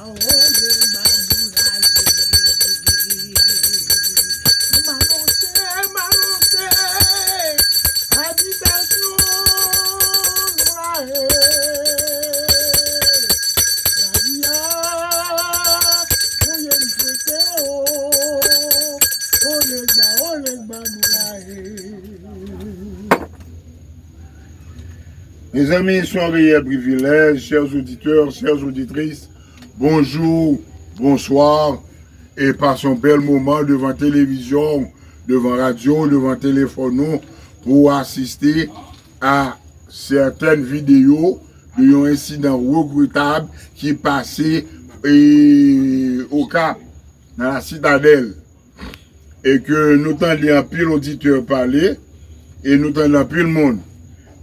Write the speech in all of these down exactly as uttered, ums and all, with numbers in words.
Malote, malote, abitasyon nou la e. Lavi a, kounye m swete o, o Legba, o Legba nou la e. Mezanmi, se yon reyèl privilèj, chers auditeurs, chères auditrices, bonjou, bonswa, e pase yon bèl moman devan televizyon, devan radyo, devan telefòn nou, pou asiste a sètèn videyo de yon ensidan regretab ki pase, e, Okap, nan la Sitadèl. E ke nou tande anpil oditè pale, e nou tande anpil moun.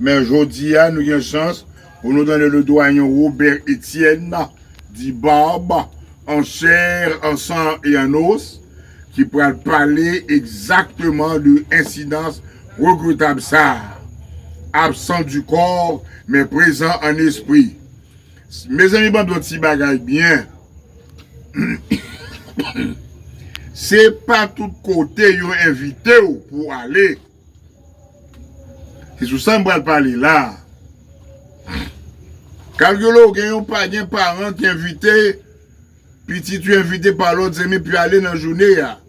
Men jodi a, nou gen chans pou nou tande le doyen Robert Etienne Dibarbe, en chair, en sang et en os, ki pral pale egzakteman de ensidans regretab sa a. Absent du corps, mais présent en esprit. Mezanmi, ban m di yon ti bagay byen. Se pa tout kote yo envite w pou w ale. Se sou sa m pral pale la. Kalkile w gen yon pa, gen paran ki envite pitit yo, envite pa lòt zanmi pou y ale nan jounen an.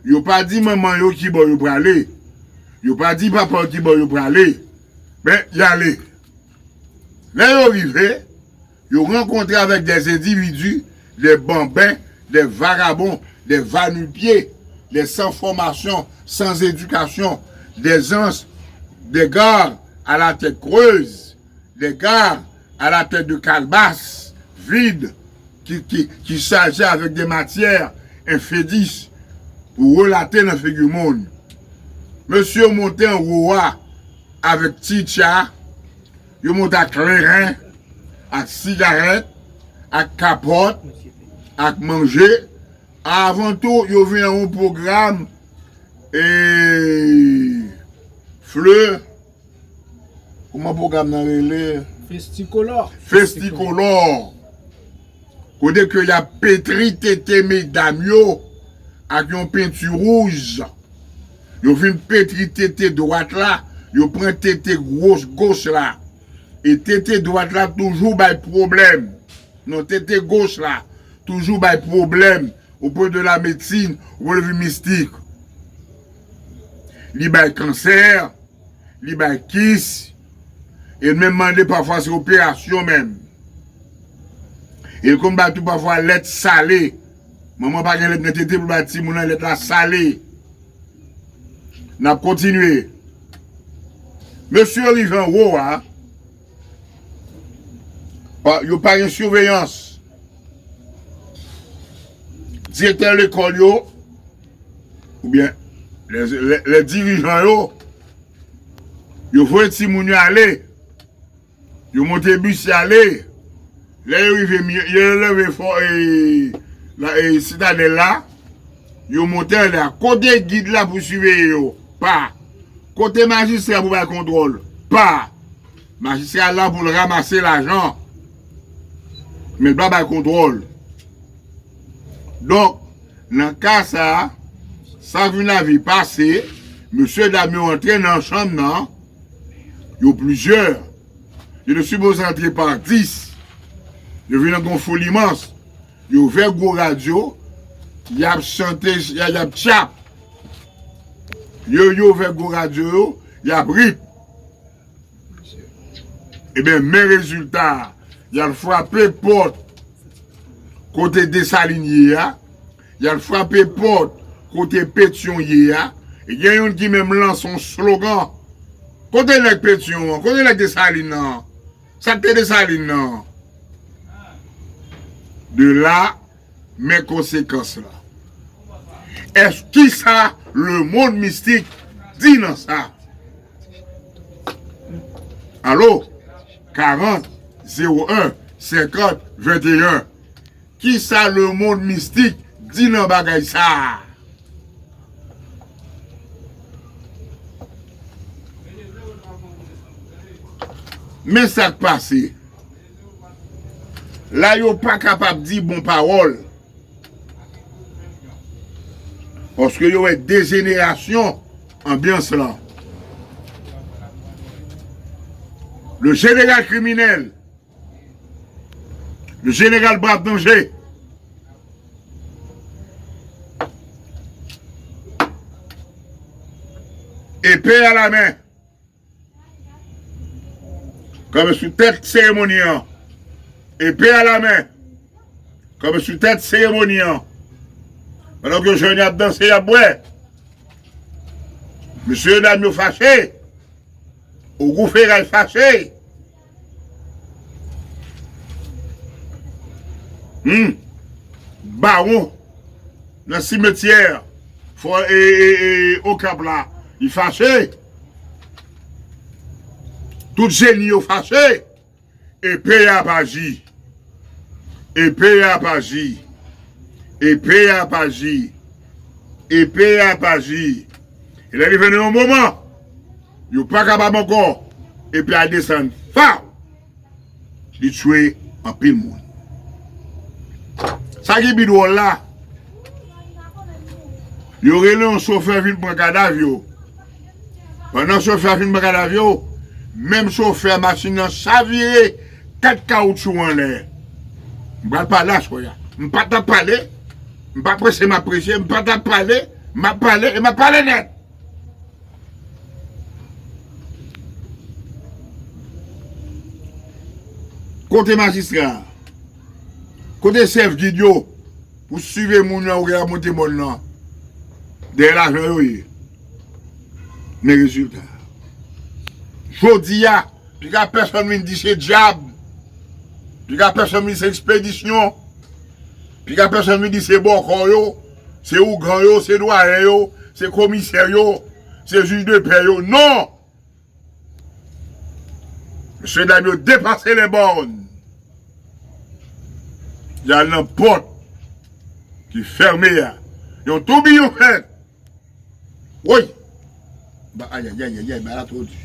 Yo pa di manman yo ki bò yo prale. Yo pa di papa yo ki bò yo prale. Men, y ale. Lè yo rive, yo rankontre avèk des individus, des bambins, des vagabonds, des va-nu-pieds, des sans formation, sans éducation, des gens, des gars à la tête creuse, des gars à la tête de calebasse vide, ki, ki, ki chaje avèk de matyè enfedis pou relate nan figi moun. Mesye yo monte anwo a avèk ti tcha, yo monte ak kleren, ak sigarèt, ak kapòt, ak manje. Avan tou, yo vin ak yon pwogram, e, flè, kòman pwogram nan rele? Festikolò. Festikolò. Kote ke y ap petri tete medam yo ak yon penti wouj. Yo vin petri tete dwat la, yo pran tete gwos goch la. E tete dwat la toujou bay pwoblèm. Non, tete goch la toujou bay pwoblèm. Au point de la médecine, au point de vue mystique. Li bay kansè, li bay kis, e l menm mande pafwa se operasyon menm. E l konn bay tou pafwa lèt sale. Manman pa gen lèt nan tete pou bay timoun nan, lèt la sale. N ap kontinye. Mesye yo rive anwo a, pa, yo pa gen siveyans. Direktè lekòl yo, oubyen lè, lè, lè dirijan yo, yo voye timoun yo ale. Yo monte bis y ale. Lè yo rive, mi- yo leve fò, e, la, e, Sitadèl la, yo monte anlè a. Kote gid la pou siveye yo? Pa. Kote majistra pou bay kontwòl? Pa. Majistra la pou l ranmase lajan. Men l pa bay kontwòl. Donk, nan ka sa a, sa k vin rive pase, mesye dam yo antre nan chanm nan, yo plizyè. Yo te sipoze antre pa dis. Yo vin ak yon foul imans. Yo ouvè gwo radyo, y ap chante, y a- y ap tchap. Yo, yo ouvè gwo radyo yo, y ap rit. Ebyen, men rezilta a. Y al frape pòt kote Desalin ye a. Y al frape pòt kote Petyon ye a. E gen youn ki menm lanse yon slogan. Kote nèg Petyon an? Kote nèg Desalin nan? Sa k te Desalin nan? De la, men konsekans la. Èske kisa lemonn mistik di nan sa? Alo? Karant, zewo en, senkant, venteyen. Kisa lemonn mistik di nan bagay sa a? Men sa k pase. La yo pa kapab di bon pawòl. Paske yo wè dejenerasyon anbyans lan. Le jeneral kriminèl, le jeneral Brav Danje, epe a la men, kanpe sou tèt seremoni an. Epe a la men, kanpe sou tèt seremoni an. Pandan ke jèn yo ap danse, y ap bwè. Mesye dam yo fache. Ogou Feray fache. Hmm. Bawon nan simetyè fò e, e, e, Okap la, li fache. Tout jeni yo fache. Epe a ap aji. Epe a ap aji. Epe a ap aji. Epe a ap aji. E lè li vin nan yon moman, yo pa kapab ankò. Epe a desann. Faw! Li tiye anpil moun. Sa ki pi dwòl la, yo rele yon chofè vin pran kadav yo. Pandan chofè a fin pran kadav yo, menm chofè machin nan chavire kat kawoutchou anlè. M pral pale aswè a. M pa t ap pale. M pa preche, m ap preche. M pa t ap pale. M ap pale e m ap pale nèt. Kote majistra a? Kote chèf gid yo? Pou swive moun yo, ou gen ap monte mòn nan. Dèyè lajan yo ye. Men rezilta. Jodi a, piga pèsonn vin di se dyab. Piga pèsonn vin se ekspedisyon. Piga pèsonn vin di se bòkò yo, se ougan yo, se dwayen yo, se komisè yo, se jij de pè yo. Non! Mesye dam yo depase lè bòn. Y al nan pòt ki fèmen an. Yon toubiyon fèt. Woy! Ba, ayayayayay, ba la twò di.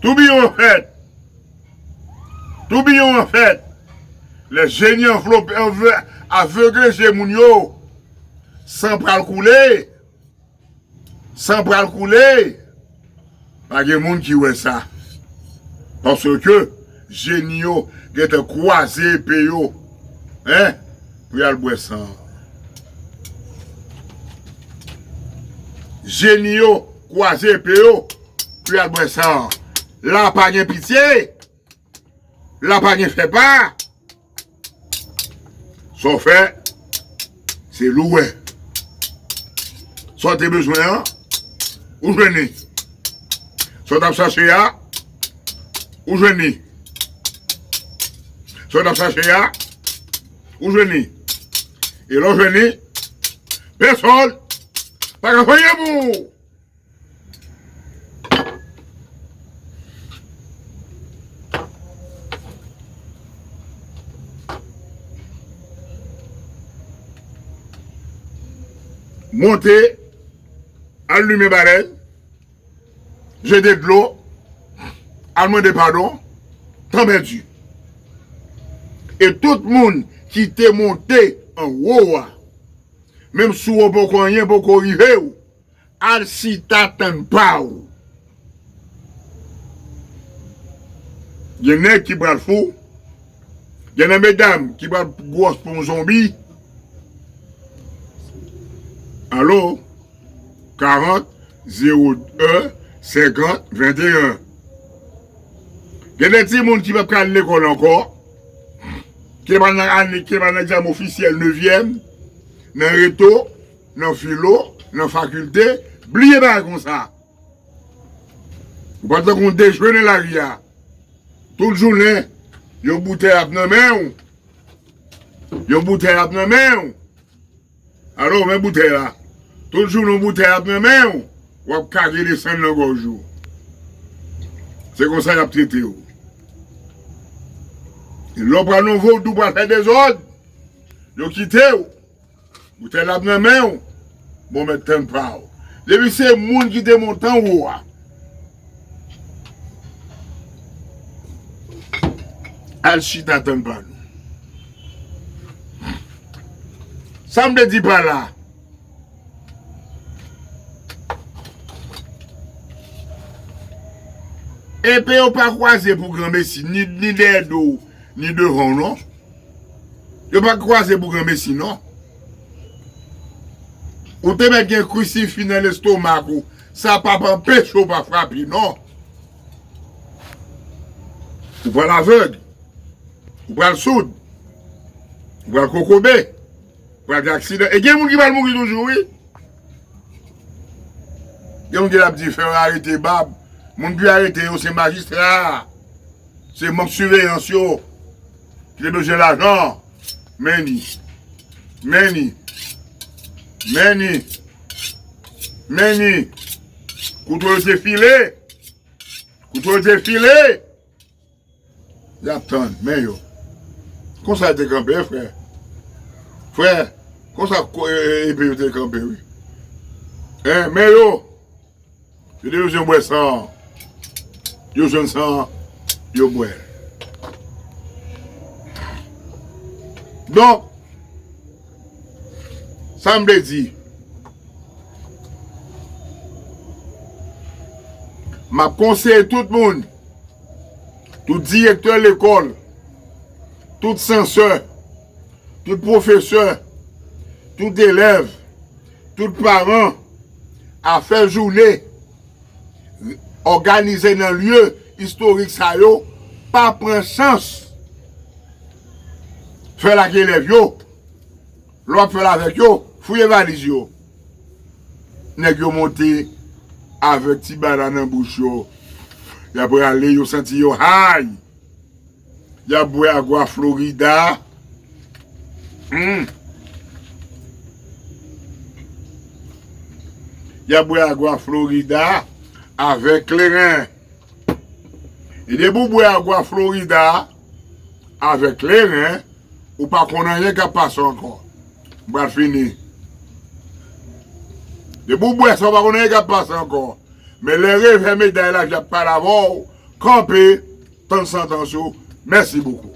Toubiyon fèt. Toubiyon an fèt. Lè jeni anvlope, anvle, avegle je moun yo, san pral koule. San pral koule. Pa gen moun ki wè sa. Paske jeni yo gentan kwaze epe yo. Hein? Pou y al bwè san. Jeni yo kwaze epe yo. Pou y al bwè san. La pa gen pitye. La pa gen fè pa. Sa w fè, se li w wè. Sa w te bezwen an, ou jwenn li. Sa w t ap chache a, ou jwenn li. Sa w t ap chache a, ou jwenn li. E lè w jwenn li, pèsonn pa ka fè anyen pou ou. Monte, al limen balèn, jete dlo, al mande padon, tan pèdi. E tout moun ki te monte anwo a, menm si w poko anyen poko rive w, al chita tann pa w. Gen nèg ki pral fou. Gen nan medam ki pral gwòs pou yon zonbi. Alo? Karant, zewo en, senkant, venteyen. Gen de timoun ki p ap ka al lekòl ankò. Ki pa nan ane, ki pa nan egzamen ofisyèl nevyèm, nan reto, nan filo, nan fakilte, bliye bagay konsa. Ou pa tankou yon dejwene lari a. Tout jounen, yon boutèy ap nan men w. Yon boutèy ap nan men w. Alò, men boutèy la. Tout jounen, yon boutèy ap nan men w. W ap kage desann nan gòj ou. Se konsa y ap trete w. E lè w pral nan vodou, pral fè dezòd, yo kite w. Boutèy la ap nan men w. Bon, mèt tann pa w. Depi se moun ki te monte anwo a, al chita tann pa nou. Sa m te di pa la. Epe yo pa kwaze pou granmesi, ni, ni dèyè do w, ni devan w, non. Yo pa kwaze pou granmesi, non. Ou te mèt gen krisifi nan lestomak ou, sa p ap anpeche w pa frape, non. Ou pral avèg. Ou pral soud. Ou pral kokobe. Ou pral gen aksidan. E gen moun ki pral mouri toujou, wi. Gen moun ki ap di, fè yo arete Bab. Moun ki arete yo, se majistra. Se manm siveyans yo. Ki te bezwen lajan. Men ni. Men ni. Men ni. Men ni. Kouto yo te file. Kouto yo te file. Y ap tann, men yo. Konsa yo te kanpe, frè. Frè, konsa ko-, e, e, epe yo te kanpe, wi. Hein, men yo. Yo te bezwen bwè san an. Yo jwenn san an, yo bwè l. Donk, sa m vle di, m ap konseye tout moun, tout direktè lekòl, tout sansè, tout pwofesè, tout elèv, tout paran a fè jounen òganize nan lye istorik sa yo, pa pran chans fè l ak elèv yo. Lè w ap fè l avèk yo, fouye valiz yo. Nèg yo monte avèk ti bala nan bouch yo. Y ap rale, yo santi yo high. Y ap bwè Agua Florida. Hmm. Y ap bwè Agua Florida avèk kleren. E depi w bwè Agua Florida avèk kleren, ou pa konn anyen k ap pase ankò. M pral fini. Depi w bwè sa, ou pa konn anyen k ap pase ankò. Men lè revè meday lavi ap pale avè w, kanpe, tann santans ou. Mèsi bokou.